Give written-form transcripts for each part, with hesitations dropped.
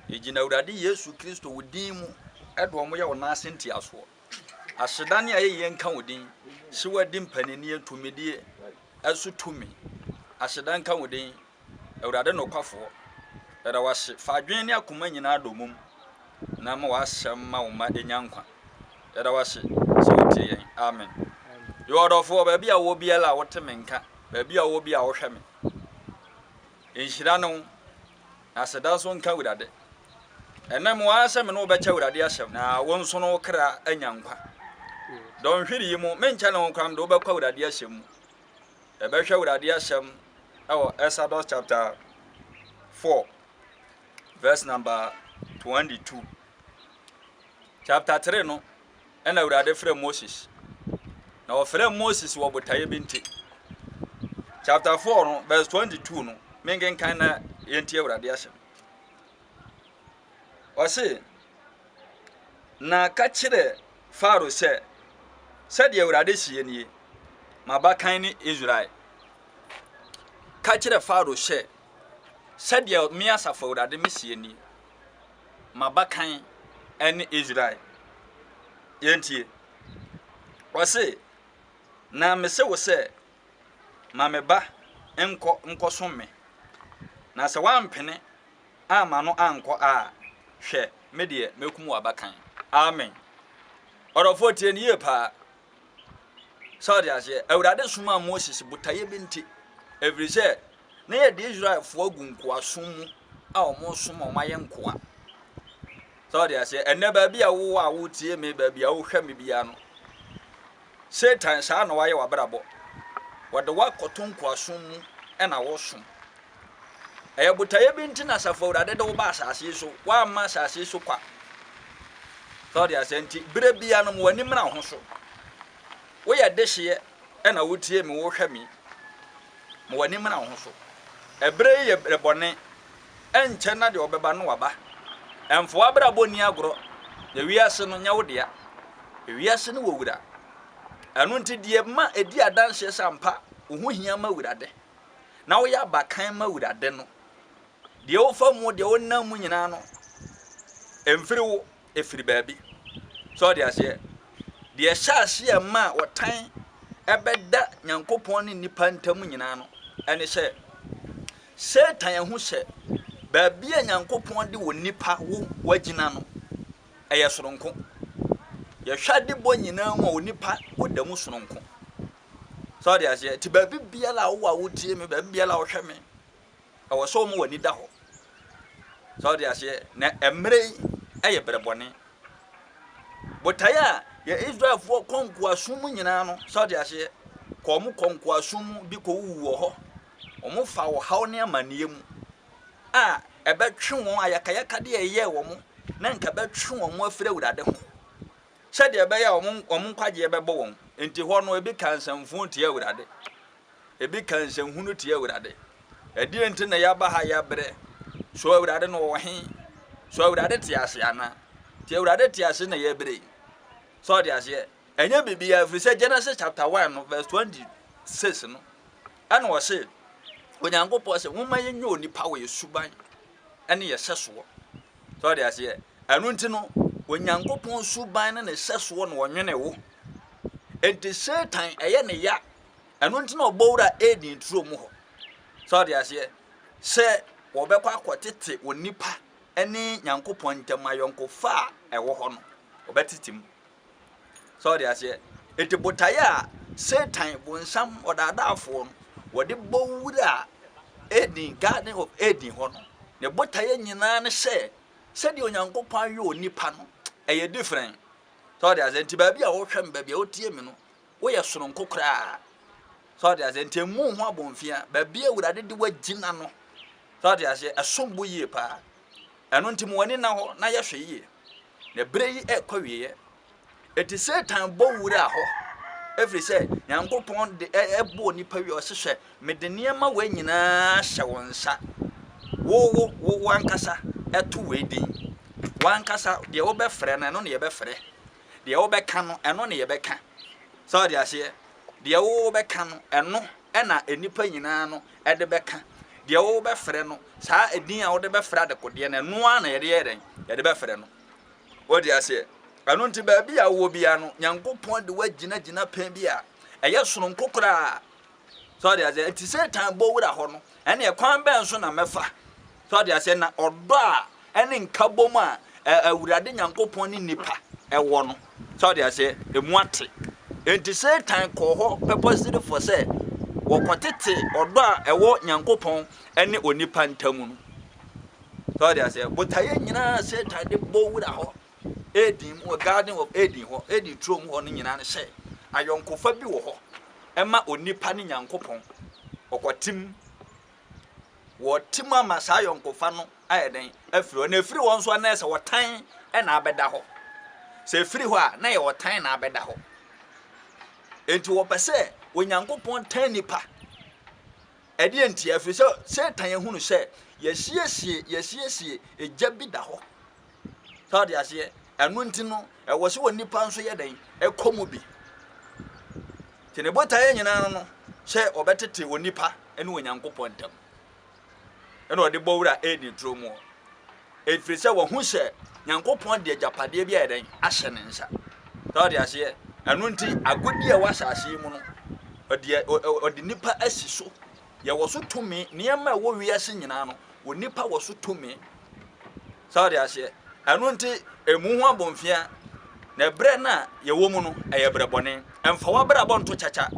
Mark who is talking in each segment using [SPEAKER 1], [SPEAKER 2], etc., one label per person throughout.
[SPEAKER 1] Yɛgyina Awurade Yesu Kristo wo din mu de wɔn yɛ wo nan ase ntiasoɔ. Aseda ne ayɛyie nka wo din. Sɛ woadi mpaninnie, tumidie so tumi. Aseda nka wo din, Awurade nokwafoɔ. Yɛda wo ase. Fa adwene ne akoma nyinaa dɔ mum na ma w'asɛm ma wo mma ɛnya nkwa. Yɛda wo ase sɛ wotie yɛn. Amen. Yɛ ɔdɔfoɔ, baabi a wowɔ biara a wote me nka, baabi a wowɔ biara a wohwɛ me. Nhyira ne wo, na aseda nso nka Awurade. Ɛnnɛ mewɔ ara sɛ me ne wo bɛkyɛ Awurade asɛm, na wo nso no wo kra anya nkwa. Dɔnhwere yi mu, menkyɛ ne ho koraa mede wo bɛkɔ Awurade asɛm mu. Yɛbɛhwɛ Awurade asɛm wɔ Exodus chapter 4 verse number 22. Chapter 3 no, ɛna Awurade frɛ Moses. Na ɔfrɛ Moses wɔ botaeɛ bi nti. Chapter 4 no, verse 22 no, menkenkan na yɛntie Awurade asɛm. Ɔse, na ka kyerɛ Farao sɛ, sɛdeɛ Awurade seɛ nie, m'abakan ne Israel. Ka kyerɛ Farao sɛ, sɛdeɛ me asafo Awurade me seɛ nie, m'abakan ne Israel. Yɛntie. Ɔse, na mese wo sɛ, ma me ba nkɔ nkɔsom me. Na sɛ woampene amma no ankɔ a, hwɛ, me deɛ, mɛkum w'abakan. Amen. Ɔdɔfoɔ tie no yie paa. Sɛ ɔde aseɛ, Awurade somaa Moses botaeɛ bi nti, ɛfiri sɛ na yɛde Israelfoɔ agu nkoasom mu a wɔresom a wɔayɛ nkoa. Sɛ ɔde aseɛ, ɛnnɛ baabi a wowɔ a wotie me, baabi a wohwɛ me biara no, Satan saa na wayɛ w'abrabɔ. Wɔde wo akɔto nkoasom mu na wosom. Ɛyɛ botaeɛ bi nti na Asafo Awurade de wo ba asase yi so. Woamma asase yi so kwa. Sɛ ɔde aseɛ nti, berɛ biara no ma w'ani mmra wo ho so. Woyɛ dehyeɛ na wotie me, wohwɛ me. Ma w'ani mmra wo ho so. Ɛberɛ yi yɛ berɛ bɔne. Ɛnkyɛ na deɛ ɔbɛba no waba. Ɛmfa w'abrabɔ nni agorɔ, na wiase no nyɛ wo dea. Wiase no wɔ wura. Ɛno nti deɛ ma ɛdi adanseɛ sɛ ampa wo ho hia ma Awurade, na woyɛ abakan ma Awurade no, deɛ wofa mu, deɛ wonam mu nyinaa no, ɛmfiri wo, ɛfiri baabi. Sɛ ɔde aseɛ, deɛ ɛhyɛ aseɛ ma ɔtan ɛbɛda Nyankopɔn ne nnipa ntam nyinaa no, ɛne sɛ Satan ahu sɛ baabi a Nyankopɔn de wɔ nipa wo wagyina no, ɛyɛ soronko. Yɛhwɛ adebɔ nyinaa mu a onipa ɔda mu soronko. Sɛ ɔde aseɛ, nti baabi biara a wowɔ a wotie me, baabi biara a wohwɛ me, ɛwɔ sɛ wɔma w'ani da hɔ. Sɛ ɔde aseɛ, na mmerɛ yi ɛyɛ berɛ bɔne. Botaeɛ a yɛ Israelfoɔ kɔ nkoasom mu nyinaa no, sɛ ɔde aseɛ, kɔ wɔn kɔ nkoasom mu bi kɔwuwu wɔ hɔ. Wɔn fa ɔhaw ne amanneɛ mu a ɛbɛtwe wɔn ayakayakadeɛ a ɛyɛɛ wɔn na nka ɛbɛtwe wɔn afiri Awurade ho sɛdeɛ ɛbɛyɛ a wɔn wɔn nkwagyeɛ bɛbɔ wɔn. Nti hɔ no ebi ka nsɛmfoo tia Awurade, ebi ka nsɛmhunu tia Awurade. Ɛdeɛn nti na yɛaba ha yɛabrɛ? So Awurade no ɔwɔ he? So Awurade te ase anaa? Nti Awurade te ase na yɛbrɛ yi. Sɛ ɔde aseɛ, ɛnyɛ biribiara ɛfiri sɛ Genesis chapter 1 no verse 26 no ɛna ɔse Onyankopɔn sɛ momma yɛnyɛ onipa wɔ yɛ suban ne yɛ sɛsoɔ. Sɛ ɔde aseɛ, ɛno nti no Onyankopɔn suban ne ne sɛsoɔ na ɔnwene wo. Enti Satan ɛyɛ ne ya, ɛno nti na ɔbɔ wura Eden turo mu hɔ. Sɛ ɔde aseɛ, sɛ wɔbɛkɔ akɔtete onipa ne Nyankopɔn ntam ayɔnkofa a ɛwɔ hɔ no, wɔbɛtete mu. Sɛ ɔde aseɛ. Enti botaeɛ a Satan, bonsam, ɔdaadaafoɔ no, wɔde bɔ wura Eden, Garden of Eden hɔ no, ne botaeɛ nyinaa ne sɛ, sɛdeɛ Onyankopɔn ayɛ onipa no, ɛyɛ different. Sɛ ɔde aseɛ. Nti baabi a wohwɛ me, baabi a wotie me no, woyɛ soronko koraa. Sɛ ɔde aseɛ. Nti mmu wo ho abɔnfia. Baabi a Awurade de woagyina no, sɛ ɔde aseɛ, ɛsom bo yie paa. Ɛno nti ma w'ani nna hɔ na yɛ hwɛ yie. Na berɛ yi rekɔ awieɛ. Enti Satan bɔ wuraa hɔ, ɛfiri sɛ Nyankopɔn de ɛbɔɔ nipa wie, ɔse hwɛ, mede nneɛma wei nyinaa hyɛ wo nsa, wo wo wo w'ankasa ɛto wei din, w'ankasa deɛ wobɛfrɛ no ɛno na yɛbɛfrɛ, deɛ wobɛka no ɛno na yɛbɛka. Sɛ ɔde aseɛ, deɛ wo wobɛka no ɛno ɛna nnipa nyinaa no ɛde bɛka. Deɛ wobɛfrɛ no, saa edin a wode bɛfrɛ adekodeɛ no, ɛno ara na yɛde yɛ dɛn? Yɛde bɛfrɛ no. Wode aseɛ? Ɛno nti baabi a wowɔ biara no, Nyankopɔn de wo agyina gyinapɛn bi a ɛyɛ sononko koraa. So ɔde aseɛ? Nti Satan bɔ wura hɔ no, ɛne ɛkwan bɛn so na mɛfa? So ɔde aseɛ? Na ɔdɔ a ɛne nkabom a Awurade Nyankopɔn ne nipa ɛwɔ no, so ɔde aseɛ? Emu ate. Nti Satan kɔɔ hɔ purposely for sɛ wɔkɔtete ɔdɔ a ɛwɔ Nyankopɔn ne onipa ntam no. So ɔde aseɛ? Botaeɛ nyinaa Satan de bɔ wura hɔ Eden mu, Garden of Eden hɔ, Eden turo mu hɔ no nyinaa ne sɛ ayɔnkofa bi wɔ hɔ ɛma onipa ne Nyankopɔn. Ɔkɔtem. Wɔte mu ama saa ayɔnkofa no ayɛ dɛn? Afiri hɔ. Na ɛfiri hɔ nso a na ɛsɛ ɔtan na abɛda hɔ. Sɛ ɛfiri hɔ a na ɛyɛ ɔtan na abɛda hɔ. Enti wɔpɛ sɛ Onyankopɔn tan nipa. Ɛdeɛn ntia? Ɛfiri sɛ Satan ahunu sɛ yɛasiesie, yɛasiesie egya bi da hɔ. Sɛ ɔde aseɛ, ɛno nti no, ɛwɔ sɛ onipa nso yɛ dɛn? Ɛkɔ mu bi. Nti ne botaeɛ nyinaa no no, sɛ ɔbɛtete onipa ne Onyankopɔn ntam. Ɛna ɔde bɔ wura Eden turo mu hɔ. Ɛfiri sɛ wahu sɛ Nyankopɔn de agyapadeɛ bi ayɛ dɛn? Ahyɛ ne nsa. Sɛ ɔde aseɛ, ɛno nti agodie a ɛwɔ asase yi mu no, ɔde, ɔde nipa asi so. Yɛwɔ so tumi, nneɛma a ɛwɔ wiase nyinaa no, onipa wɔ so tumi. Sɛ ɔde aseɛ, ɛno nti emu ho abɔnfia, na ɛberɛ no a yɛwɔ mu no, ɛyɛ berɛ bɔne. Ɛmfa w'abrabɔ nto kyakya,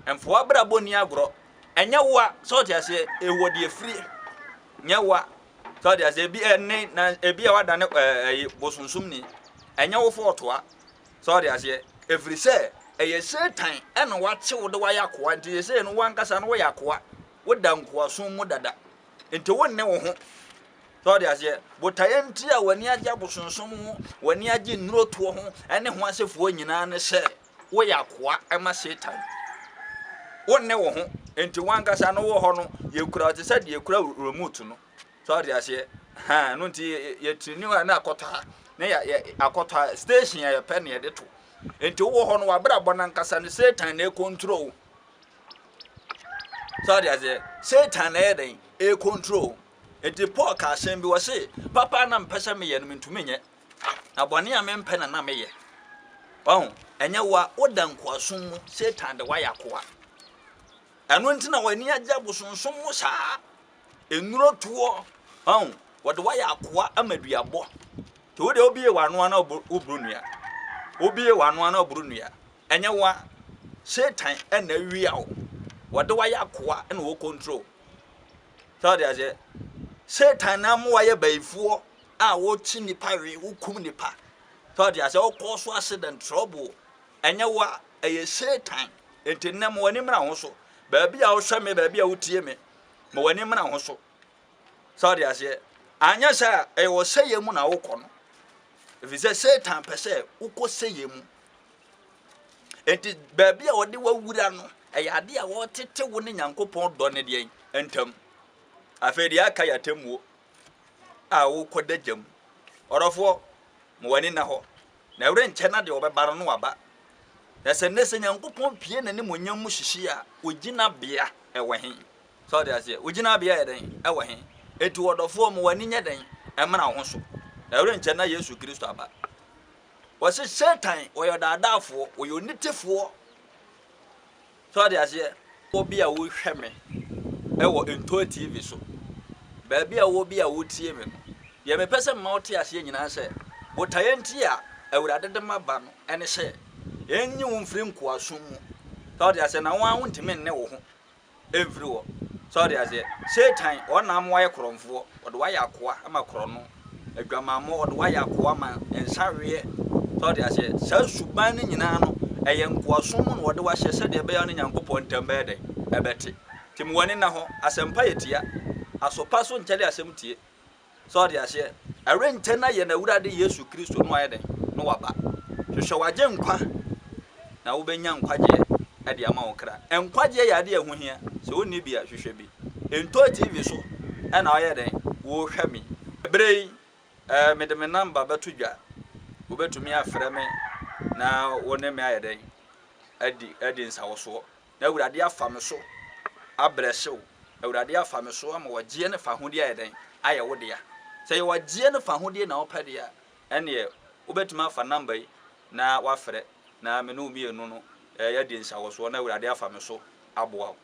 [SPEAKER 1] ɛmfa w'abrabɔ nni agorɔ. Ɛnyɛ wo a, sɛ ɔte aseɛ, ɛwɔ deɛ firi, nyɛ wo a. Sɛ ɔte aseɛ, ebi ɛne na ebi a wadane ɛɛ ɛyi bosonsomni, ɛnyɛ wo fɔɔtoa. Sɛ ɔte aseɛ, ɛfiri sɛ ɛyɛ Satan ɛna wakye wo de wayɛ akoa, nti sesei no wankasa no woyɛ akoa, woda nkoasom mu dada, nti wonne wo ho. Sɛ ɔte aseɛ, botaeɛ nti a w'ani agye abosonsom ho, w'ani agye nnurotoɔ ho ɛne ho asefoɔ nyinaa ne sɛ woyɛ akoa ma Satan. Wonne wo ho, nti wankasa no wɔ hɔ no yɛkura wo te sɛ deɛ yɛkura remote no. So ɔte aseɛ, ha no nti yɛtiri hɔ a na akɔtɔ ha, na yɛ yɛ akɔtɔ ha, station a yɛpɛ na yɛde to. Nti wowɔ hɔ no w'abrabɔ no ankasa no Satan na ɛcontrol wo. So ɔte aseɛ, Satan na ɛyɛ dɛn? Ɛcontrol wo. Enti Paul kaa asɛm bi, ɔse, Papa a na mepɛ sɛ meyɛ no, mentumi nyɛ, na bɔne a mempɛ na na meyɛ. Wahu? Ɛnyɛ wo a, woda nkoasom mu, Satan de woayɛ akoa. Ɛno nti na w'ani agye abosonsom ho saa. Nnuro toɔ, wahu? Wɔde woayɛ akoa ama duabɔ. Nti wo deɛ wobie w'ano a na woboro nnua. Wobie w'ano a na woboro nnua. Ɛnyɛ wo a, Satan na awia wo. Wɔde woayɛ akoa na wɔ control. Sɛ ɔde aseɛ, Satan na ama wayɛ bayifoɔ a wokye nipa we, wokum nipa. Sɛ ɔde aseɛ, wokɔ so accident, trouble. Ɛnyɛ wo a, ɛyɛ Satan. Enti nnɛ ma w'ani mmra ho so. Baabi a wohwɛ me, baabi a wotie me, ma w'ani mmra ho so. Sɛ ɔde aseɛ, anyɛ sɛ a, ɛyɛ ɔsɛeɛ mu na wokɔ no. Ɛfiri sɛ Satan pɛ sɛ wokɔ sɛeɛ mu. Enti baabi a wɔde wawura no, ɛyɛ ade a wɔretete wo ne Nyankopɔn dɔ ne deɛn ntam. Afei deɛ aka yɛ atemmuo a wokɔda gya mu. Ɔdɔfoɔ, ma w'ani nna hɔ, na ɛrenkyɛ na deɛ ɔbɛba no na waba. Na sɛ nnɛ sɛ Nyankopɔn pue n'animuonyam mu hyehye a, wo gyinabea ɛwɔ he? Sɛ ɔde aseɛ, wo gyinabea yɛ dɛn ɛwɔ he? Enti ɔdɔfoɔ, ma w'ani nyɛ dɛn ɛmmra wo ho so, na ɛrenkyɛ na Yesu Kristo aba. Wɔse Satan ɔyɛ ɔdaadaafoɔ, ɔyɛ onitefoɔ. So ɔde aseɛ? Wɔ bi a wohwɛ me wɔ Ntoa TV so, baabi a wɔ bi a wotie me no, deɛ mepɛ sɛ mema wote aseɛ nyinaa sɛ, botaeɛ nti a Awurade de maba no ɛne sɛ, ɛnyi wo mfiri nkoasom mu. So ɔde aseɛ? Na wo ara wontumi nne wo ho. Ɛmfiri hɔ. So wote aseɛ? Satan, ɔno na ama woayɛ korɔmfoɔ. Ɔde wo ayɛ akoa ama korɔno. Adwamammɔ, ɔde wo ayɛ akoa ama nsaweɛ. So wote aseɛ? Saa suban no nyinaa no, ɛyɛ nkoasom mu na wɔde wo ahyɛ sɛdeɛ ɛbɛyɛ a wo ne Nyankopɔn ntam bɛyɛ dɛn? Ɛbɛte. Nti ma w'ani nna hɔ. Asɛmpa yɛ tia. Aso pa so nkyɛre asɛm tie. So ɔte aseɛ? Ɛrenkyɛ na yɛn Awurade Yesu Kristo no ayɛ dɛn? Na waba. Hwehwɛ w'Agyenkwa na wobɛnya nkwagyeɛ de ama wo kra. Nkwagyeɛ yɛ adeɛ a ɛho hia. Sɛ wonni bi a, hwehwɛ bi. Ntɔ TV so na woyɛ dɛn? Worehwɛ me. Berɛ yi, eh, mede me namba bɛto dwa. Wobɛtumi afrɛ me na wo ne me ayɛ dɛn? Adi, adi nsawosoɔ. Na Awurade afa me so abrɛse wo. Awurade afa me so ama ɔgyeɛ ne fahodie ayɛ dɛn? Ayɛ wo dea. Sɛ ɛyɛ ɔgyeɛ ne fahodie na wopɛ deɛ a, ɛnneɛ wobɛtumi afa number yi na woafrɛ na me ne wo mmienu no yɛadi nsawɔsoɔ na Awurade afa me so aboa wo.